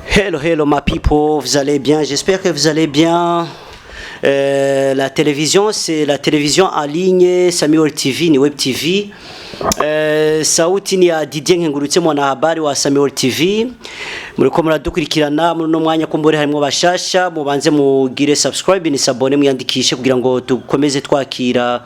Hello, hello, ma people, vous allez bien? J'espère que vous allez bien. La télévision, c'est la télévision en ligne, Samuel TV, ni Web TV. Sauti ni ya Didier Nkengurutse, mwanahabari wa Samuel TV. Muriko muradukurikirana muri no mwanya, kumbure harimo bashasha, mubanze mugire subscribe ni s'abonner, mwiyandikishe kugira ngo dukomeze twakira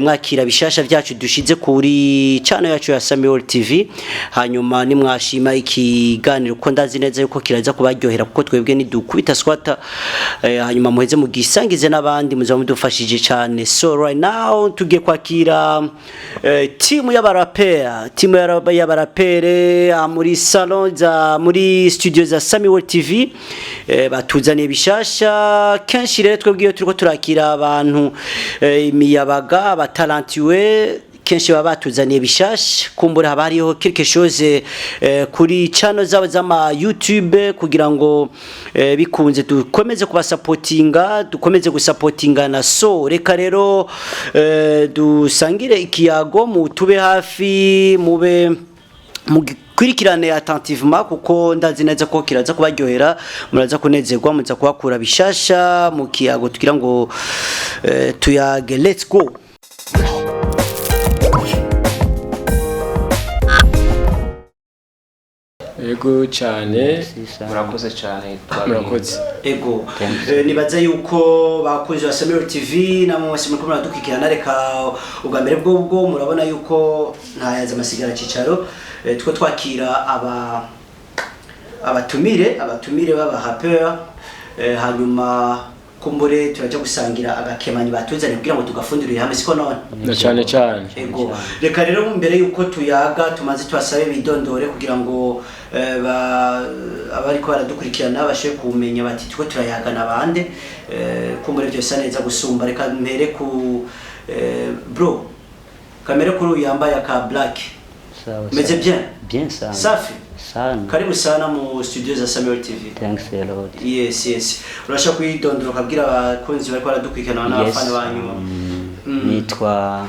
mwakira bishasha byacu dushize kuri channel yacu ya Samuel TV. Hanyuma nimwashima ikiganiro, ko ndazi neza yuko kiraza kubaryohera, kuko twebwe nidukubita swata, hanyuma muheze mugisangize n'abandi, muzaba mudufashije cyane. So right now tugiye kwakira timu y'abarapera, timu y'abarapere muri salon za muri studio za Samuel TV, batuzaniye bishasha. Kenshi rero twebwe iyo turiko turakira abantu, imiyabaga abatalentueux, kenshi baba batuzaniye bishasha. Kumbura haba hariho quelque chose kuri channel zabo z'ama YouTube, kugira ngo bikunze dukomeze kubasapotinga, dukomeze gusapotingana. So reka rero dusangire ikiyago, mutube hafi, mube mugikurikirane attentivement, kuko ndazi neza ko kiraza kubaryohera, muraza kunezerwa, muza kuhakura bishasha mu kiyago tugira ngo tuyage. Let's go. Yego cyane. Murakoze cyane. Murakoze. Ego. Nibaza yuko bakunzi ba Samuel TV namwe mwese muriko muradukurikirana, reka ubwa mbere bwo murabona yuko ntayaza amasigara cicaro, two twakira aba abatumire baba rappeur, hanyuma kumbure turaja gusangira agakemanyi batuzaniye kugira ngo tugafundurire hamwe, siko none? Na cyane cyane. Ego, reka rero mbere yuko tuyaga tumaze tubasabe bidondore, kugira ngo abariko baradukurikirana bashe kumenya bati tuko turayagana bande, kumbure byose neza gusumba. Reka mpere ku bro kamere kuri uyu yambaye aka black. Sawa. Meze Sawa. bien? Bien sana. Safi. Sana. Karibu sana mu studio za Samuel TV. Thanks a lot. Yes, urashaka kwidondora ukabwira abakunzi bariko baradukurikirana n'abafana banyu. Nitwa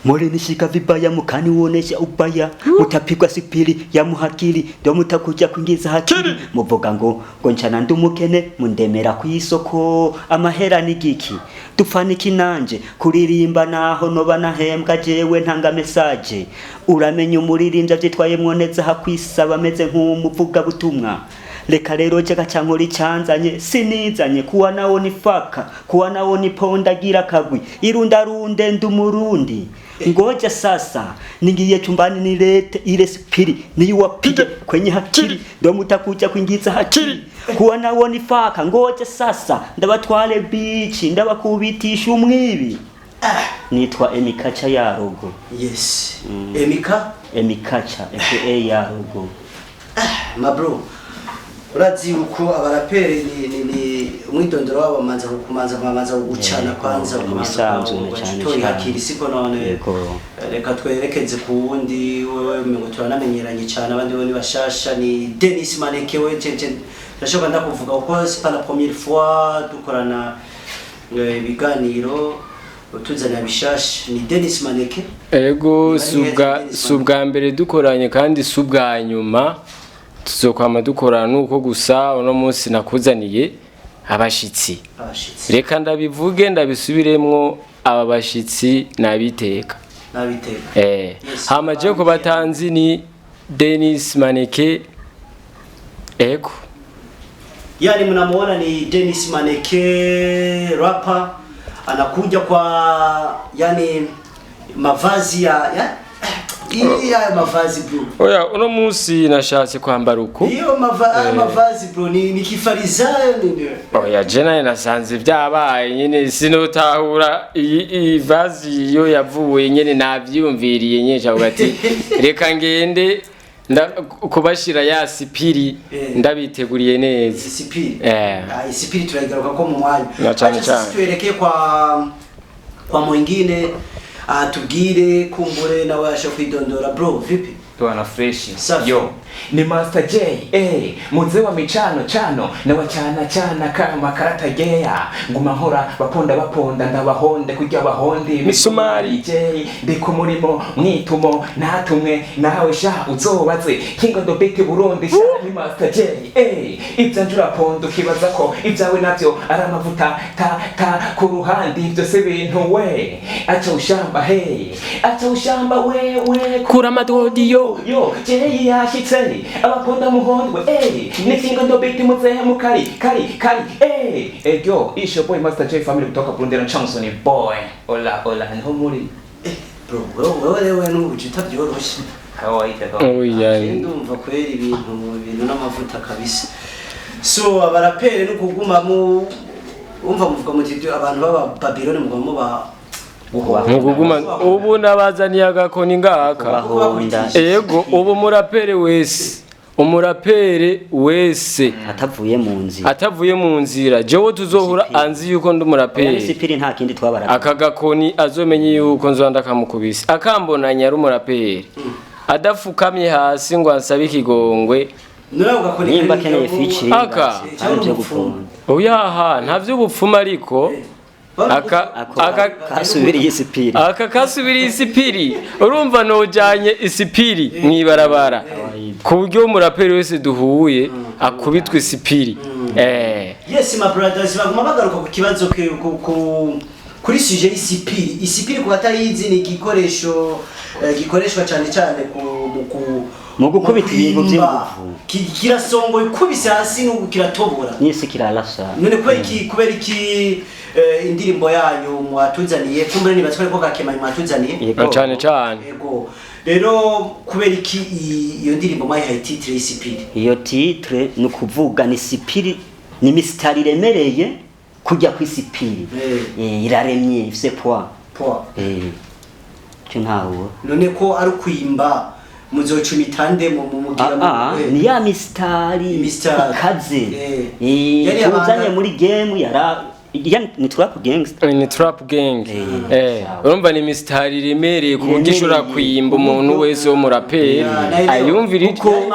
Mulinishika vibaya mukaniwonesha ubaya, mutapigwa sipiri ya muhakiri, ndo mutakuja kuingiza hakiri, muvuga ngo nchana ndumukene, mundemera kwisoko amahera nigiki dufaniki nanje kuririmba naho noba nahembwa, jewe ntanga message. Uramenya umuririmbyi avyitwayemwo neza hakwisaba ameze nk'umuvuga butumwa. Reka rero je gacankora icanzanye, sinizanye kuwa nawo ni faka, kuwa nawo ni pondagira kagwi irundarunde, ndumurundi. Ngoja sasa ningiye chumbani nilete ile spiri niwapige kwenye hakiri, ndo mutakuja kuingiza hakiri kuwa nawo ni faka. Ngoja sasa ndabatwale bichi, ndabakubitisha umwibi. Nitwa Emikacha Yarogo. Yes, Emika. Emikacha aka Yarogo. Ma bro, urazi yuko abaraperi ni umwidondoro wabo bamanza kumanza gucana kwanza. Ni ibisanzwe na cyane cyane cyane. Hakiri, siko none? Yego. Reka twerekeze ku wundi. Wewe ngo turanamenyeranye cyane, abandi bo ni bashasha. Ni Dennis Maneke. We cece ndashobora ndakuvuga kuko c'est pas la première fois dukorana ibiganiro, utuzanira bishasha. Ni Dennis Maneke. Ego. Ni Dennis. Si ubwa mbere dukoranye kandi si ubwa nyuma, tuzokwama dukorana, nuko gusa uno munsi nakuzaniye abashitsi. Abashitsi. Reka ndabivuge ndabisubiremwo, aba bashitsi nabiteka. Nabiteka. Yes. Hama je ku batanzi ni Dennis Maneke, ego. Yani mnamuona ni Dennis Maneke, rapper, anakuja kwa yani mavazi ya hii haya mavazi, bro. Oya, uno munsi nashatse kwambara uku. Hiyo haya mavazi, bro, ni kifarisayo nini? Oya, je naye nasanze vyabaye nyene, sinotahura iyi vazi iyo yavuye nyene, navyiyumviriye nyene cavuga ati reka ngende kubashira ya sipiri ndabiteguriye neza. Isipiri. Eh. Ah, isipiri turaigaruka ko mu mwanya. Na cane Acha sisi cane. tuelekee kwa mwingine atubwire, kumbure nawe asha kwidondora. Bro, vipi? Bwana, fresh. Safi. Yo. Ni Master J, mzee wa michano chano na wachana chana kama karata geya, nguma nkora baponda baponda ndabahonde kurya bahondi Misumari. J ndi ku murimo mwitumo natumwe nawe sha uzobaze King of the Beat Burundi sha ni Master J, ivyanje uraponda ukibaza ko ibyawe navyo ari amavuta ta ta ku ruhande, ibyo si ibintu we, acha ushamba hey, acha ushamba wewe. Kura amadodiyo. Yo Jay yashitse abaponda muhondwe, ni King of the Beat muzehe mukari kari kari, yo it's your boy Master J family kutoka Burundi na Johnson boy, hola hola, niho muri. Bro, wewe wewe n'ubu utabyoroshe. Kawaida. Oya. Ndumva kwera ibintu n'amavuta kabisa. So abarapere no kuguma mu umva muvuga muti ibyo abantu baba Babylon muguma muba Muguguma ubu nabazaniye agakoni ngaka. Kubahonda. Ego, ubu umurapere wese atavuye mu nzira. Atavuye mu nzira, jewe tuzohura anzi yuko ndi Oya, umuraperi. Isipiri nta kindi twabara. Aka gakoni azomenye yuko nzoba ndakamukubise akambonanye ari umuraperi adafukamye hasi ngo ansabe ikigongwe. Nuraho ugakora. Nimba akeneye featuring Aka. hari ibyo gupfuma. Oyaha, nta vy'ubupfumu, ariko aka Ako aka kasubiriye isipiri. Aka kasubiriye isipiri, urumva nojanye isipiri mwibarabara ku buryo umuraperi wese duhuye akubitwa isipiri. Yes, my brothers, baguma bagaruka ku kibazo kuri sujet y'isipiri. Isipiri ku batayizi ni igikoresho gikoreshwa cyane cyane ku mu ku Mu gukubita ibintu kwimba. by'inguvu. Kirasongoye ukubise hasi n'ubu kiratobora. N'isi kirarasa. None kubera iki indirimbo yanyu mwatuzaniye, kumbure nibatswe ko gakemanyi mwatuzaniye? Yego. Cyane cyane. Yego, rero kubera iki iyo ndirimbo mwayihaye titre y'isipiri? Iyo titre ni ukuvuga ni sipiri, ni misitari iremereye kujya ku isipiri. Iraremye, ifise poids. Poids. Cyo ntawo. None ko ari ukwimba, muzocuma itande mu mugira mu Ah, ni ya misitari Imisitari. ikaze. Yari Tuzanye muri game yara ya ni trap gangster. Ni trap gang. Urumva ni misitari iremereye ku buryo ishobora kwimba umuntu wese w'umuraperi ayumvira kuko ijwi.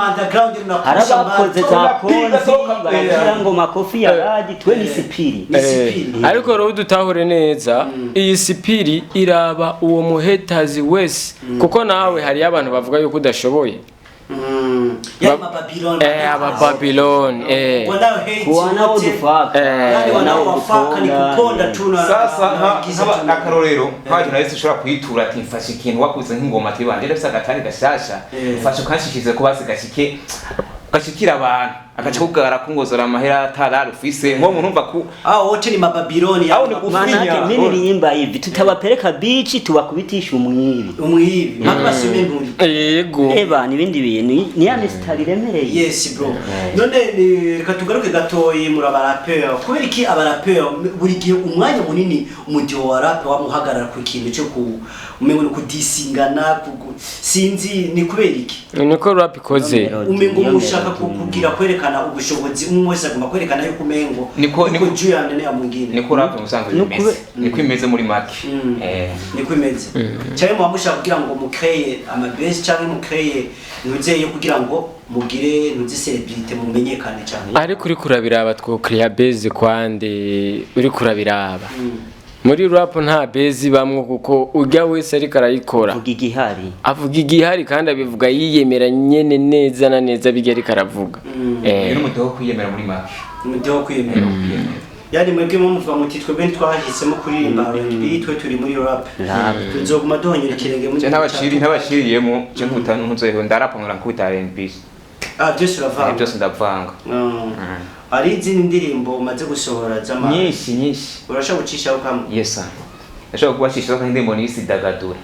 Hari abakoze za konzi baragira ngo makofi ya radi, twe ni sipiri. Ni sipiri. Ariko rero dutahure neza, iyi sipiri iraba uwo muhetazi wese, kuko nawe hariyo abantu bavuga yuko udashoboye. Yari mababylon. Abababiloni. Wanao hate Wanaodufaka. Yani wanaowafaka ni kuponda tu na Sasa na giza tu. Akarorero nk'abantu nawe ushobora kuyitura ati mfashe ikintu wakuze nk'ingoma, ati banje ndafise agatari gashasha, mfashe ukanshikize ko basi gashike gashikira abantu, agaca kugara kungozora amahera atarari ufise nko muntu umva ku Ah, wote ni mababiloni. Hao ni kufinya. Manake mimi niliimba hivi, tutawapeleka bichi tuwakubitisha umwibi. Umwibi mpaka basome nturi. Yego. Eba nibindi bintu ni ya misitari iremereye. Yes bro, none reka tugaruke gatoyi muri abaraperi. Kubera iki abaraperi buri gihe umwanya munini umudiho wa rap wamuhagarara ku kintu cyo ku umengo ni kudisingana sinzi ni kubera iki? Niko rap ikoze. Melody, umengo niyo mushaka melody. Kugira kwerekana ubushobozi, umwe wese agomba kwerekana yuko umengo yuko juu ya ndene ya mwingine. Niko rap musanzwe bimeze, niko imeze muri make. Niko imeze cyane, muba mushaka kugira ngo mukreye amabase cyangwa mukreye ntuzeye kugira ngo mugire ntuzi celebrity mumenyekane cyane. Ariko uriko urabiraba, twokiriya base kwande, uriko urabiraba muri rap nta base ibamwo, kuko ujya wese ariko arayikora Vuga igihari. Avuga igihari kandi abivuga yiyemera nyene neza na neza bijya ariko aravuga. Uyu ni umudiho wo kwiyemera muri make. Umudiho wo kwiyemera. Yani mwebwe muvuga muti twebwe ntitwahisemo kuririmba R&B, twe turi muri rap. Rap. Tuzoguma duhonyura ikirenge muri Je ntabashiriyemo, je nkuta ntuzeho ndarapa nkora nkubita R&B. Ah, byose uravanga. Byose ndavanga. Hari izindi ndirimbo umaze gusohora z'ama Nyinshi nyinshi. Urashobora gucishaho kamwe? Yes sir, ndashobora kubashishaho kandi indirimbo nisi idagadure.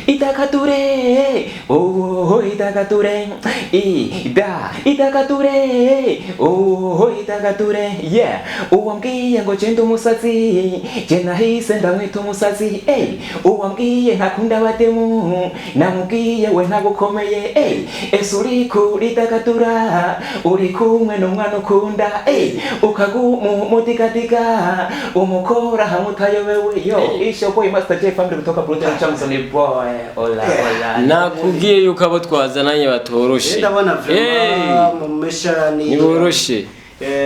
Idagadure, oh idagadure, ida idagadure, oh idagadure, yeah. Uwambwiye ngo genda umusazi, je nahise ndamwita umusazi, ey. Uwambwiye ntakunda abademu, namubwiye we ntagukomeye, ey. Ese uri kuridagadura uri kumwe n'umwana ukunda, ey, ukaguma umudigadiga umukora hamwe utayobewe, yo isho. It's your boy Master J family kutoka Burundi Johnson boy. Hola hola. Nakubwiye yuko abo twazananye batoroshe. Ndabona Eh, vraiment mumesha ni niboroshe.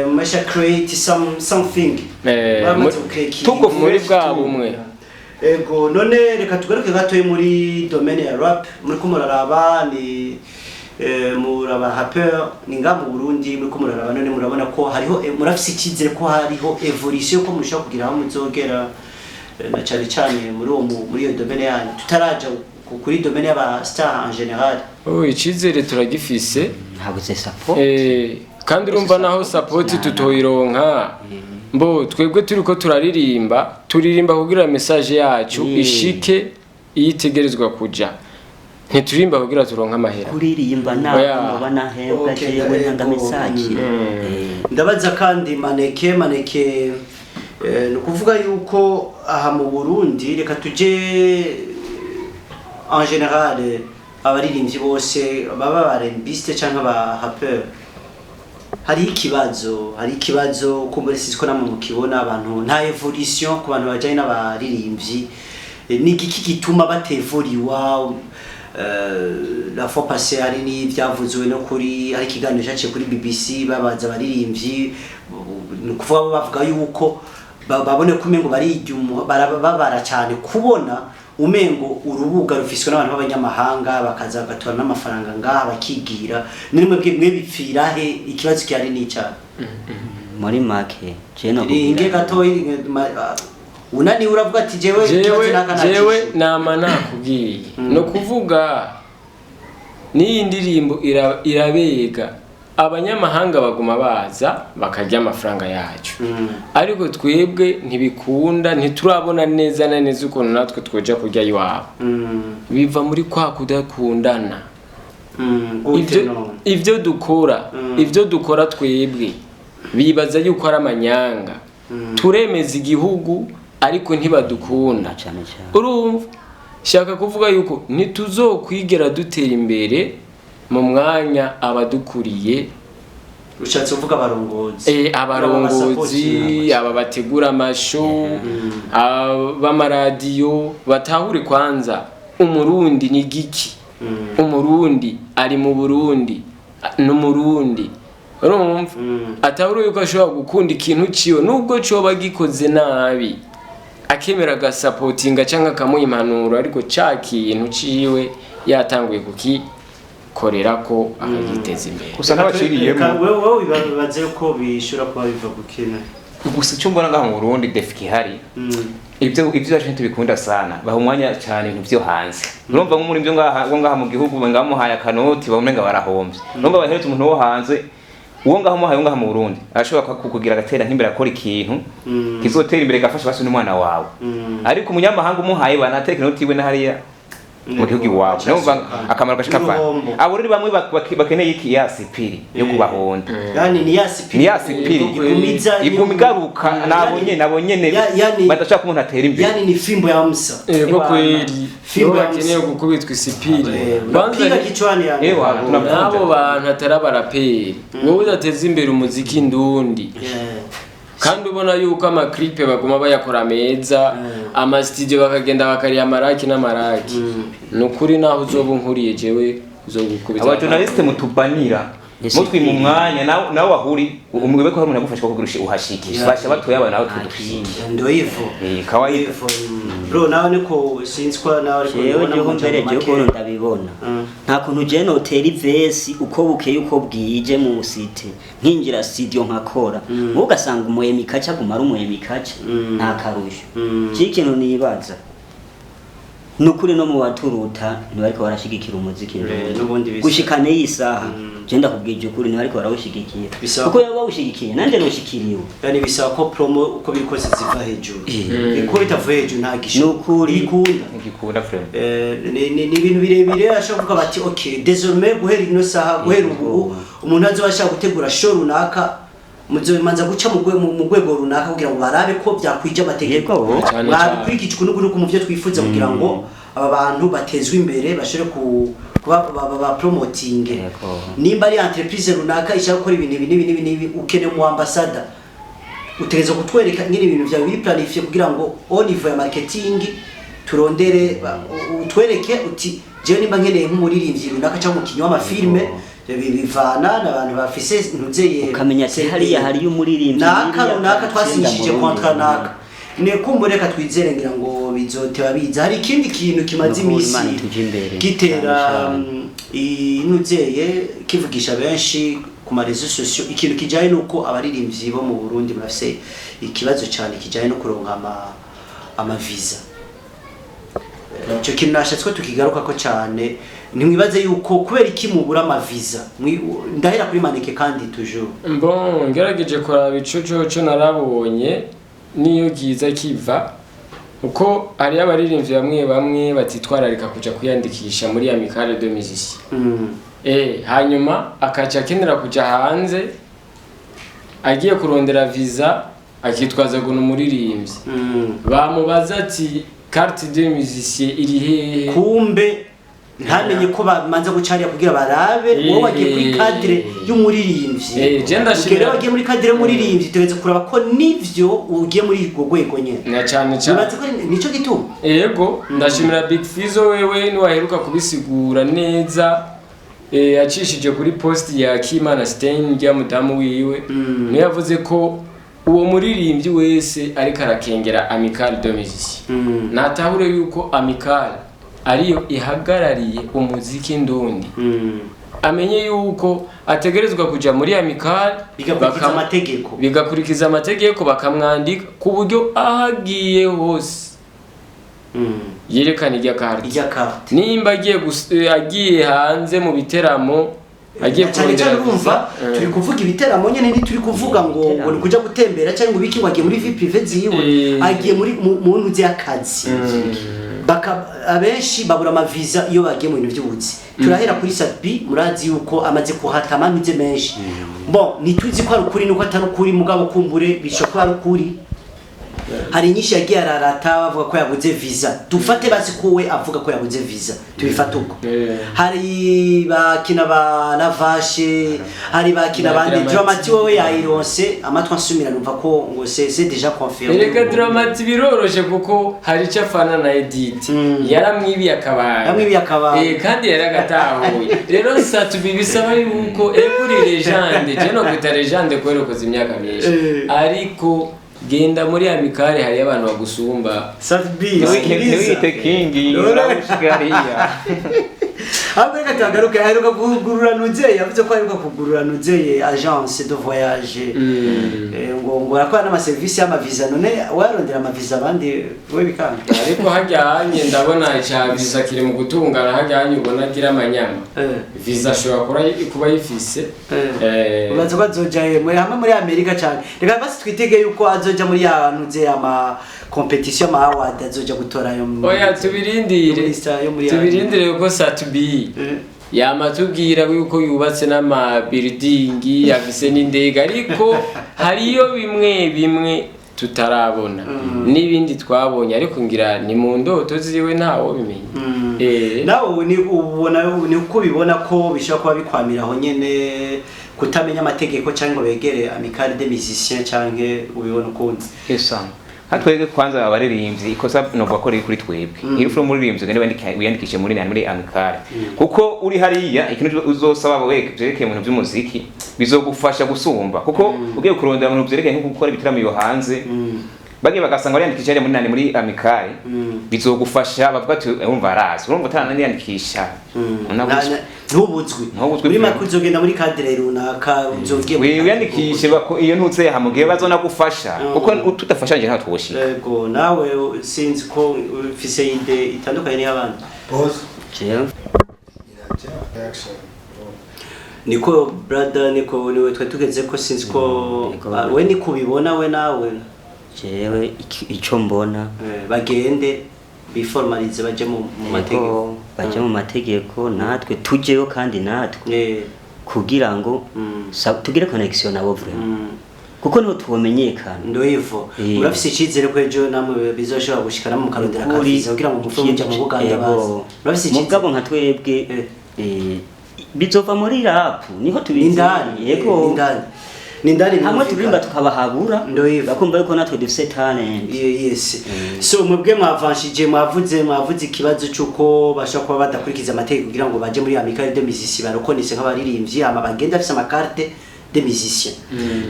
Mumesha create something. Bamaze gukreatinga. Tuko muri bwa bumwe. Ego, none reka tugaruke gatoya muri domaine ya rap. Muri ko muraraba ni muraba rapper ni nga mu Burundi, muri ko muraraba none murabona ko hariho murafise icyizere ko hariho evolution, ko mushobora kugira aho muzogera, na cyane cyane muri uwo muri iyo domaine yanyu, tutaraja kuri domaine y'aba star en général? Oh, icyizere turagifise. Ntabuze support. Kandi urumva naho support tutoyironka, mbo twebwe turiko turaririmba, turirimba kugira message yacu ishike iyo itegerezwa kuja. Ntituririmba kugira turonke amahera. Kuririmba naho Oya. noba nahembwa, Okay, jewe ntanga ego. message. Ndabaza kandi maneke ni ukuvuga yuko aha mu Burundi, reka tuje en général, abaririmbyi bose baba ba R&Biste cyangwa aba rapper, hari ikibazo ko muri sisi ko namwe mukibona, abantu nta evolution ku bantu bajanye n'abaririmbyi. Ni igiki gituma batevuriwa? La fois passée hari n'ivyavuzwe no kuri, hari ikiganiro cyaciye kuri BBC babaza abaririmbyi, ni ukuvuga bo bavuga yuko babone ko umengo barijya barababara cyane kubona umengo urubuga rufiswe n'abantu b'abanyamahanga, bakaza bagatora n'amafaranga ngaha bakigira. Ni mwe bipfira he? Ikibazo gihari ni icyaha? Muri make je no Inge gatoyi, unaniwe uravuga ati jewe ikibazo Jewe naka jewe nacishe. nama nakubwiye, no kuvuga n'iyi ndirimbo irabega abanyamahanga baguma baza bakarya amafaranga yacu, ariko twebwe ntibikunda, ntiturabona neza na neza ukuntu natwe twoja kurya iwabo. Biva muri kwa kudakundana. Gute? Ivyo None ivyo dukora, ivyo dukora twebwe bibaza yuko ari amanyanga. Turemeza igihugu ariko ntibadukunda. Cyane cyane. Urumva shaka kuvuga yuko ntituzokwigera dutera imbere mu mwanya abadukuriye. Ushatse kuvuga abarongozi? Abarongozi, aba bategura amasho b'amaradiyo, batahure kwanza umurundi ni giki, umurundi ari mu Burundi n'umurundi, urumva, atahure yuko ashobora gukunda ikintu ciwe nubwo coba gikoze nabi, akemera agasapotinga cyangwa akamuha impanuro, ariko ca kintu ciwe yatanguye kukikorera ko akagiteza imbere. Gusa n'abaciriyemo. Reka, wewe wibaze ko bishobora kuba biva gukina? Gusa icyo mbona ngaha mu Burundi, défi ihari, ibyo bacu ntitubikunda sana, baha umwanya cyane ibintu byo hanze. Urumva nk'umuri byo ngaha ngo ngaha mu gihugu ngamuhaye akanoti bamenga barahombye. Urumva baheretse umuntu wo hanze, uwo ngaho umuhaye, uwo ngaha mu Burundi arashobora kukugira agatera nk'imbere, akora ikintu kizotera imbere, gafasha basi n'umwana wawe. Ariko umunyamahanga umuhaye, banateka inoti iwe na hariya mu gihugu iwabo. Urumva akamaro gashika pa N'uruhombo. abo rero bamwe bakeneye iki ya sipiri yo kubahonda. Yani ni ya sipiri. Ni ya sipiri. Igumiza. Iguma igaruka, nabo nyene nabo nyene Yani badashaka ko umuntu atera imbere. Yani ni fimbo ya Musa. Ego kweli. Fimbo Nibo ya bakeneye Musa. gukubitwa isipiri. Kwanza Unapiga kichwani yani. Ewa, tunakunja. n'abo bantu atari abaraperi, wowe udateza imbere umuziki ndundi, kandi ubona yuko amaklipe baguma bayakora meza, amasitidiyo bakagenda bakariya amaraki n'amaraki, ni ukuri naho uzoba unkuriye jewe uzogukubita. Abajournaliste mutubanira, mutwima umwanya, nawe wahuri umwibe ko hari umuntu agufasha kugurisha uhashike, fasha batoya abantu nawe tudushike. Ndio hivyo. Kawaida. Hivyo. Bro, nawe niko sinzi ko nawe ariko Jewe ubona jeho mu mbere majambo jewe make. ukuntu ndabibona, nta kuntu je notera ivesi uko bukeye uko bwije mu site, nkinjira studio nkakora, wowe ugasanga umuhemi kaca aguma ari umuhemi kaca, nta karusho. Je ikintu nibaza ni ukuri, no mu baturuta ntibariko barashigikira umuziki ndundi. N'ubundi bisa. Gushikane iyi saha je ndakubwije ukuri, ntibariko barawushigikira, kuko yaba bawushigikiye nanje noshikiriwe. Yani bisaba ko promo uko biri kose ziva hejuru. Uko bitavuye hejuru nta gisho. Nukuri. Bikunda. Ngikunda frame. Ni ibintu birebire, ashobora kuvuga bati okay, désormais guhera ino saha, guhera ubu, umuntu azoba ashaka gutegura show runaka muzomanza guca mu rwego runaka kugira ngo barabe ko byakwije amategeko. Yego. Cyane cyane. Mwabikurikije uku n'uku mu byo twifuza kugira ngo aba bantu batezwe imbere, bashobore kuba ba promoting. Yego. Nimba ari entreprise runaka ishaka gukora ibintu ibi n'ibi n'ibi n'ibi, ukeneye umu ambassador. Utegerezwa kutwereka nyine ibintu vyawe biri planifié kugira ngo au niveau ya marketing turondere utwereke uti jewe nimba nkeneye nk'umuririmbyi runaka cyangwa umukinnyi w'amafilme, bivana n'abantu bafise ntuzeye. Ukamenya ati hariya hariyo umuririmbyi naka hariya runaka icyenda twasinyishije mu contrat rundi. Naka ne kumbure, reka twizere, ngira ngo bizoteba biza. Hari ikindi kintu kimaze Nuko iminsi Imana ituje imbere, gitera cyane cyane. Inuzeye kivugisha benshi ku ma réseaux sociaux, ikintu kijanye nuko abaririmbyi bo mu Burundi bafise ikibazo cyane kijanye no kuronka ama visa. Icyo kintu nashatse ko tukigaruka ko cyane. Ntimwibaze yuko kubera iki mubura ama visa? Ndahera kuri Maneke kandi toujours. Bon, ngerageje kuraba ico coco narabonye niyo kiza kiva uko hariyo abaririmbyi bamwe bamwe batitwararika kuja kwiyandikisha muri Amicale de Musiciens. Hanyuma akaca akenera kuja hanze, agiye kurondera visa akitwaza ngo ni umuririmbyi. Bamubaza ati carte de musicien iri hehe? Kumbe ntamenye ko bamanza guca hariya kugira barabe wowe wagiye kuri cadre y'umuririmbyi. Je ndashimira- Ubwo rero wagiye muri cadre y'umuririmbyi, tugeze kuraba ko nivyo ugiye muri urwo rwego nyene. Na cane cane. Bibaze ko nico gituma. Ego, ndashimira Big Fizzo, wewe niwaheruka kubisigura neza, yacishije kuri post ya Kimana Stein rya mudamu wiwe. Niyo yavuze ko uwo muririmbyi wese ariko arakengera Amicale de Musiciens natahure yuko Amicale ariyo ihagarariye umuziki ndundi, amenye yuko ategerezwa kuja muri Amicale. Bigakurikiza amategeko. Bigakurikiza amategeko, bakamwandika ku buryo aho agiye hose yerekana irya carte. Irya carte. Nimba agiye agiye hanze mu biteramo, agiye Na cyane cyane kurondera urumva visa, turi kuvuga ibiteramo nyene, ntituri kuvuga ngo ni kuja gutembera cyangwa ngo ibiki, ngo agiye muri vie privée ziwe. Agiye muri mu ntuzi y'akazi. Baka abenshi babura amaviza iyo bagiye mu bintu by'ubuzi. Turahera kuri Sat-B, murazi yuko amaze kuhata amamize menshi. Bon, ntituzi ko ari ukuri nuko atari ukuri, mugabo kumbure bishobora kuba ari ukuri. Hari inyinshi yagiye ararata bavuga ko yabuze visa. Dufate basi ko we avuga ko yabuze visa, tubifate uko. Hari bakina ba Lavashe, hari bakina Ba bandi. Dramati. Dramati wowe yayironse, amatwi ansumira numva ko ngo c'est déjà confirmé. Erega Dramati biroroshe kuko hari icyo afana na Edith, yaramwibiye akabanga. Yaramwibiye akabanga. Kandi yaragatahuye. Rero Sat-B bisaba yuko uri légende, je no kwita légende kubera ukoze imyaka myinshi, ariko genda muri Amicale, hariyo abantu bagusumba. Sat-B. Ntiwite kingi uramushika hariya. Ahubwo reka tuhagaruke, aheruka kugurura nuzeye, yavuze ko aheruka kugurura nuzeye agence de voyage. Ngo arakora n'amaserivisi y'amaviza. None warondera amaviza abandi we bikanga? Ariko hajyanye ndabona ica visa kiri mu gutungana, hajyanye ubona agira amanyama. Visa ashobora kuba yifise. Ubaza ko azoja he? Muri hamwe muri Amerika cyane. Reka basi twitege yuko azoja muri ya ntuze ama compétition, ama award, azoja gutora ayo Oya, tubirindire. Yo muri Tubirindire kuko Sat-B yama tubwira yuko yubatse n'ama building, afise n'indege, ariko hariyo bimwe bimwe tutarabona n'ibindi twabonye, ariko ngira ni mu ndoto ziwe, ntawo bimenya. Nawe ni ubona, ni uko ubibona ko bishobora kuba bikwamira aho nyene kutamenya amategeko cyangwa ngo begere Amicale des Musiciens, cyangwa ubibona ukundi? Esa nka twebwe kwanza abaririmbyi, ikosa novuga ko riri kuri twebwe. Iyo uri umuririmbyi ugende wiyandikishe muri Amicale, kuko uri hariya ikintu uzosaba wewe vyerekeye mu bintu by'umuziki bizogufasha gusumba, kuko ugiye kurondera mu bintu vyerekeye nko gukora ibitaramo iyo hanze, bagiye bagasanga wariyandikisha hariya muri nani, muri Amicale, bizogufasha. Bavuga ati urumva arazi, urumva utaraniyandikisha. Ntubuzwi. Ntubuzwi. Muri make uzogenda muri cadre runaka uzogiye muri Wiyandikishe iyo ntutse hamwe gihe bazonagufasha, kuko tudafashanyije ntabwo twoshika. Yego, nawe sinzi ko ufise idée itandukanye n'iy'abandi. Boss. Jewe Iraja reaction. Niko brother, niko niwe twe tugeze ko sinzi ko Niko. Ah, we niko ubibona we nawe? Jewe ico mbona, bagende biformalize baje mu mategeko. Yego, baje mu mategeko, natwe tujeyo kandi natwe kugira ngo tugire connexion nabo vraiment, kuko niho tubomenyekana. Ndo hivyo. Urafise icizere ko ejo namwe bizoshobora gushikana mukarondera Ukuri, akaviza kugira ngo muve muja mu Buganda? Yego. Bazi urafise icizere? Mugabo nka twebwe, bizova muri rap niho tubizi. Indani. Yego. Indani. Ni ndani Hamwe birumvikana. Turirimba tukabahabura, Ndoyiva. bakumva yuko natwe dufise talent. Yes. So mwebwe mwavanshije, mwavuze ikibazo cy'uko bashobora kuba badakurikiza amategeko kugira ngo baje muri Amicale des Musiciens barokonese nk'abaririmbyi, hama bagenda afise amakarte des musiciens.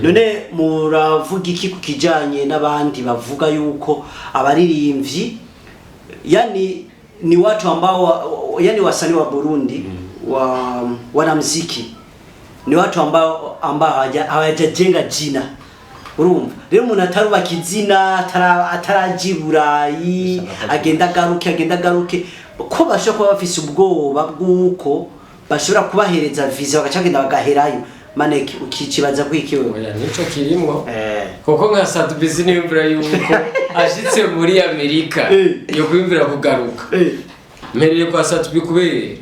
None muravuga iki ku kijanye n'abandi bavuga yuko abaririmbyi, yani ni watu ambao, yani wasanii wa Burundi, wa wanamziki, ni watu ambao hawajajenga jina? Urumva rero, umuntu atarubaka izina, ataraja i Burayi, agenda agaruke, ko bashobora kuba bafise ubwoba bw'uko bashobora kubahereza visa bagaca bagenda bagaherayo. Maneke, ukikibaza kwiki wewe? Oya, nico kirimwo, kuko nka Sat-B siniyumvira yuko ashitse muri Amerika yo kwiyumvira kugaruka. Mpereye kwa Sat-B kubera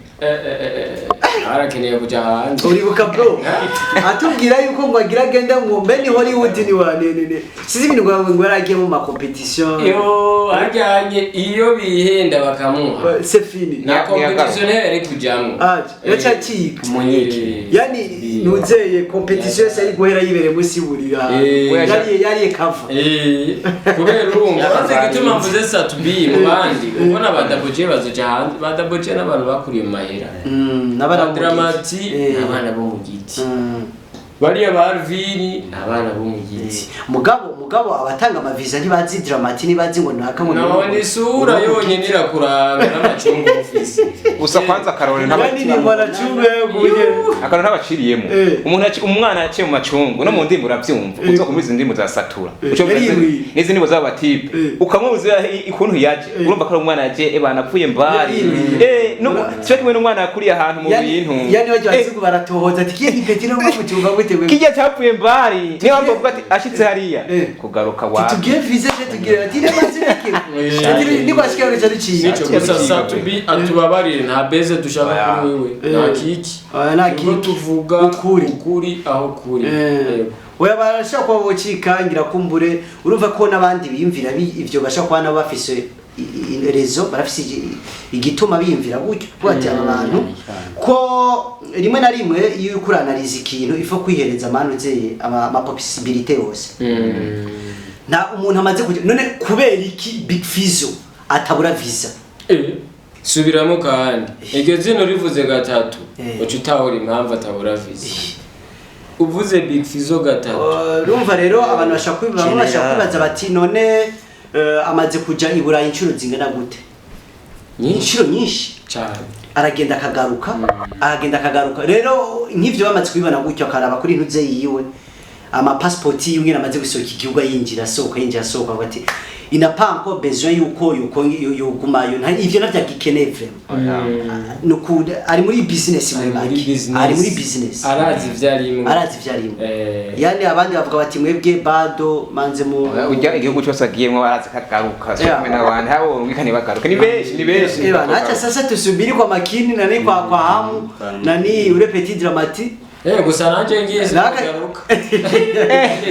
arakeneye kuja hanze. Uribuka bro atubwira yuko ngo agira agenda ngo mbe ni Hollywood, ni wa ne sizi ibintu ngo yaragiye mu ma competition. Yo, ajyanye iyo bihenda bakamuha C'est fini. Na competition yari kujamwo. Aje yacaciga. Umunyiki. Yani nuzeye competition yose ari guhera yibereye munsi y'uburira. Yariye kava. Kubera urumva bazi igituma mvuze Sat-B mu bandi, kuko na ba Double J bazoja hanze. Ba Double J n'abantu bakuriye mu mahera. N'abana ba bo mu Dramati giti. N'abana bo mu giti. Bariya ba Alvini n'abana bo mu giti. Mugabo abatanga amaviza ntibazi Dramati, ntibazi ngo naka ngo None isura yonyine irakuranga n'amacungu ufise. Gusa kwanza akarore Yani ni mwanachungu yaguye. Akarore ntabaciriyemo. Umuntu umwana yaciye mu macungu, no mu ndimi urabyumva. Uza kumva izi ndimi za Satura. Uca wumva Yariwe. n'izindi ndimi z'abatipe, ukamwuza ukuntu yaje, urumva ko ari umwana yaje ebana apfuye mbari. Yariwe. No cyo kimwe n'umwana yakuriye ahantu mu bintu. Yani bajya bazungu baratohoza ati kiye gipeti no mucyumva gute wewe? Kijya cyapfuye mbari, niyo mpamvu bavuga ati ashitse hariya kugaruka wapi. Tubwiye visa je tubwire ati ne mazi reke. Ni kwashika uri cyari ciye. Nico gusa, Sat-B atubabarire, nta beze dushaka kuri wewe, nta kiki. Oya, nta Turiko kiki. tuvuga Ukuri. Ukuri aho kuri. Yego. Oya, barashobora kuba bocikangira kumbure. Urumva ko n'abandi biyumvira ivyo, bashobora kuba nabo bafise rezo, barafise igituma biyumvira gutyo, kuko ati aba bantu ko rimwe na rimwe iyo uriko uranaliza ikintu ifo kwihereza amanuze ama possibilité yose. Nta umuntu amaze kujya, none kubera iki Big Fizzo atabura visa? Subiramo kandi iryo zina urivuze gatatu, uca utahura impamvu atabura visa. Uvuze Big Fizzo gatatu. Urumva rero, abantu bashaka kwibaza, bamwe bashaka General. kwibaza bati none amaze kuja i Burayi inshuro zingana gute? Nyinshi. Inshuro nyinshi. Cyane. Aragenda akagaruka, aragenda akagaruka. Rero nk'ivyo bamaze kubibona gutyo, akaraba kuri ntuze yiwe, amapasipoti yiwe nyene amaze gusohoka igihugu, yinjira asohoka, yinjira asohoka, avuga ati il n'a pas encore besoin yuko yogumayo. Ivyo navyo agikeneye vraiment. Nuku ari muri business muri Ari muri make. business. Ari muri business. Arazi ivyo arimwo. Arazi ivyo arimo. Yani abandi bavuga bati mwebwe bado manze mu Ujya igihugu cyose agiyemwo barazi kagaruka, so kumwe n'abandi habo bumvikane bagaruka ni benshi, ni benshi. Eba, acha sasa tusubiri kwa makini nani kwa hamu nani ule petit Dramati. Gusa nanje ngiye sinagaruka.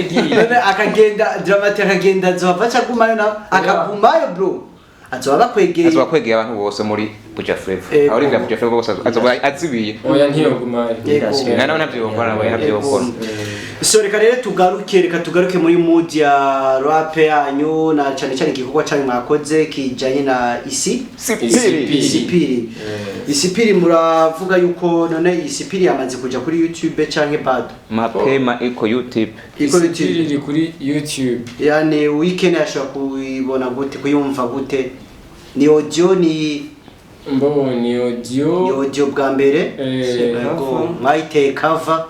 Ngiye. None akagenda Dramati, akagenda azohava aca agumayo na akagumayo bro, azoba bakwegeye. Azoba kwegeye abantu bose muri Buja Flavor. Abaririmbyi ba Buja Flavor bose azoba azibiye. Oya, ntiyogumayo. Yego. Nawe ntabyo yokora, nawe ntabyo yokora. So reka rero tugaruke, reka tugaruke muri mood ya rap yanyu, na cyane cyane igikorwa cyanyu mwakoze kijanye na isi Sipiri. Isipiri. Isipiri, muravuga yuko none Isipiri yamaze kuja kuri YouTube canke bado? Mapema iko YouTube. Iko Isipiri YouTube. iri kuri YouTube. Yani weekend ashobora kuyibona gute, kuyumva gute? Ni audio, ni Mbo ni audio. Ni audio bwa mbere. Yego, mwayiteye cover.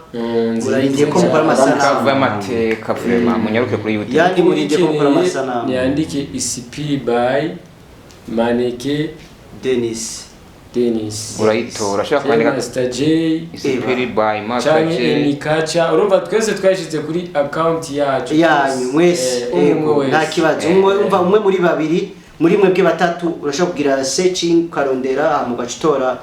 Murarindiye ko mukora amasanamu. Kavuye amateka vraiment, munyaruke kuri YouTube. Yani murindiye ko mukora amasanamu. Yandike Isipiri by Maneke Dennis. Dennis. Urayitora, ushobora kwandika Master J Isipiri by Master canke J. Emikacha. Urumva twese twashize kuri account yacu Yanyu mwese. Umwe Yego, wese. nta kibazo. Umwe umva, umwe muri babiri, muri mwebwe batatu, urashobora kugira searching ukarondera, hama ugaca utora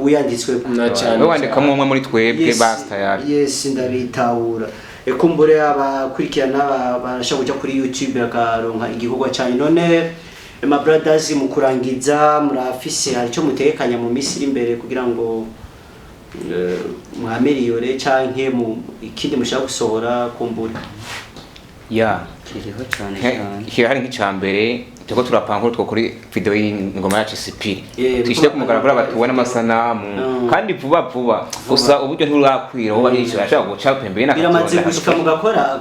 uyanditswe. Na cyane. We wandikamo umwe muri twebwe. Yes, basta yari. Yes, ndabitahura. Ekumbure abakurikirana barashobora kuja kuri YouTube bakaronka igikorwa cyanyu. None ma brothers, mu kurangiza, murafise hari icyo mutegekanya mu minsi iri imbere kugira ngo Mwaméliore canke mu ikindi mushaka gusohora kumbura? Ya. Kiriho cyane cyane. Kirahari. Nk'icya mbere, turiko turapanga ko twokora video y'ingoma yacu Sipiri, Yeah, tuyishyire ku mugaragaro, batuwe n'amasanamu, kandi vuba vuba. Gusa uburyo nturakwira, uba hicaye ashaka guca pembeni. Biramaze gushika mugakora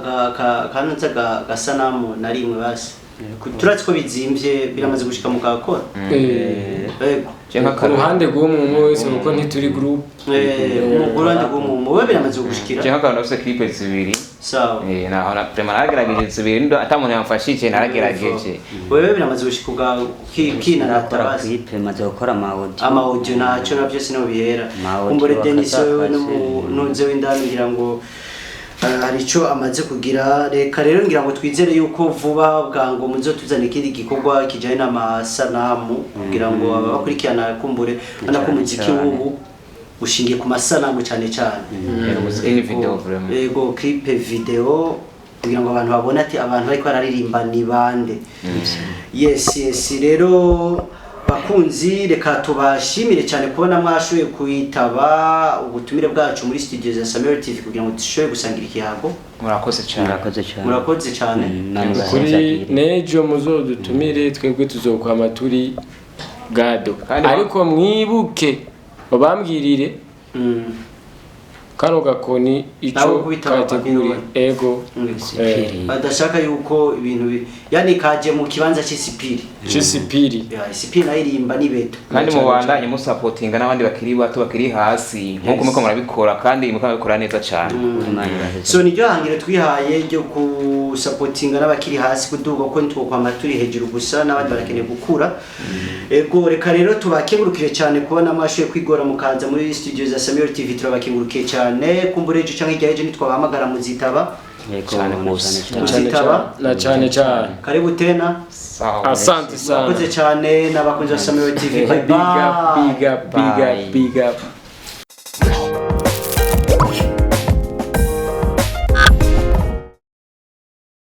kanutse gasanamu na rimwe basi? Turazi ko bizimvye, biramaze gushika mugakora? Yego. Ku ruhande rw'umwe umwe wese, kuko ntituri group. Ku ruhande rw'umuntu we biramaze gushikira? Je nk'akantu nafise clip zibiri. Sawa. Naho na vraiment naragerageje zibiri, ndo ata muntu yamfashije, naragerageje. Wewe biramaze gushika uga kinanata Nakora basi? clip, maze gukora ama audio. Ama audio naco navyo sino bihera. Ama audio. Kumbure Denis wewe bakazafashe. Nunze w'indani ngira ngo hari ico amaze kugira. Reka rero ngira ngo twizere yuko vuba bwango muzotuzana ikindi gikorwa kijanye n'amasanamu, kugira ngo ababakurikirana kumbure ubona ko umuziki w'ubu ushingiye ku masanamu cyane cyane. Umuziki ni video vraiment. Yego, clip video, kugira ngo abantu babone ati abantu bariko bararirimba ni bande. Yes, rero bakunzi, reka tubashimire cyane kubona mwashoboye kwitaba ubutumire bwacu muri studio za Samuel TV kugira ngo dushobore gusangira ikiyago. Murakoze cyane. Murakoze cyane. Murakoze cyane. Imana Kuri ibahezagire. nejo muzodutumire, twebwe tuzokwama turi gado. Kandi Ariko mwibuke babambwirire kano gakoni Nabo ico kubitaba kategori ego. Sipiri. Badashaka yuko ibintu yani kaje mu kibanza c'isipiri. C'isipiri. Ya, isipiri nayo irimba ni beto. Kandi mubandanye musapotinga n'abandi bakiri bato bakiri hasi nk'uko muriko murabikora, kandi muriko murabikora neza cyane. Imana ibahezagire. So niryo hangiro twihaye ryo kusapotinga n'abakiri hasi kuduga, ko ntitwokwama turi hejuru gusa, n'abandi barakeneye gukura. Ego, reka rero tubakengurukire cyane kubona mwashoboye kwigora mukaza muri studio za Samuel TV. Turabakengurukiye cyane. Kumbura ejo canke hirya y'ejo nitwabahamagara muzitaba? Yego, Cyane na rwose. cyane Na cyane. cyane. Muzitaba? Na cyane cyane. Karibu tena. Sawa. Asante sana. Murakoze cyane n'abakunzi ba Samuel TV. Bye Big up. bye. Big up, big up. Bye. Big up.